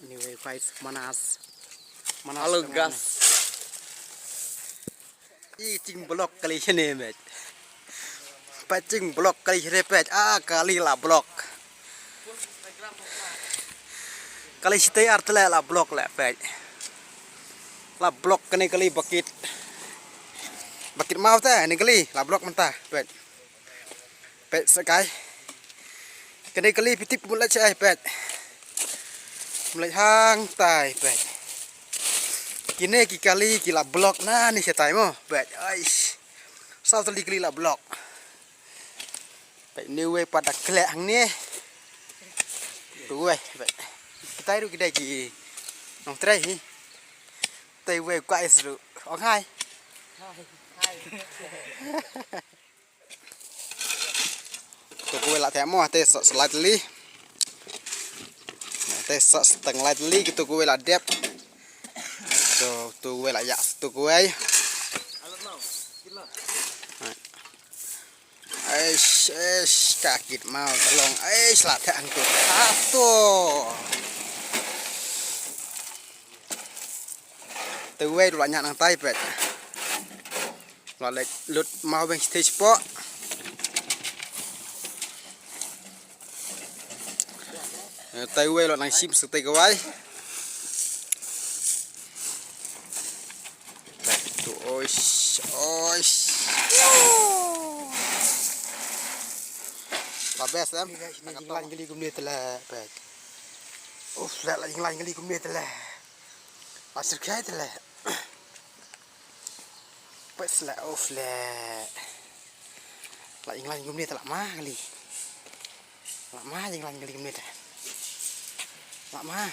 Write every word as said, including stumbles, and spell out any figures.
Anyway, guys, manas. Manas. Hello, guys. I jingblok kali shane, peit. Peit jingblok kali shane, peit. Ah, kali la blok. Kali shitei ar tylli la blok la, peit. La blok kane kali bakit. Bakit maw te, ne kali la blok mynta, peit. Peit sa kai. Kane kali phi tip mut leit shaei, peit. Mut leit hangtai, peit. Kine ki kali ki la blok na ne shatai mo, peit. Aish. Saw tylli kali la blok. Peit, ne wei pat da khleh hangne. Tu wei, peit. Kitai ruh ki dei ki nongtrei hi. Tai wei, guys, ruh. Ong hai. Hai. Hai. Tu kawei la theh mo, te sa, sa lai tylli. Te sa, sa tang lai tylli, tu kawei la dep. Tu, tu kawei la ïa, tu kawei. Eish, eish, ka kit maw ka long. Eish, la theh hangtu. Ah, tu. Te wei la ñiah nangtai, peit. La leit lut maw beng stage po. Eh, te wei la nang shim sa te kawei. Peit tu, oish, oish. La best em. Ni jinglan kali kumne te la, peit. Uf, la, la jinglan kali kumne te la. Ba syrkhei te leh. Peit leh, uf leh. La jinglan kumne te la ma kali. La ma jinglan kali kumne te. La ma.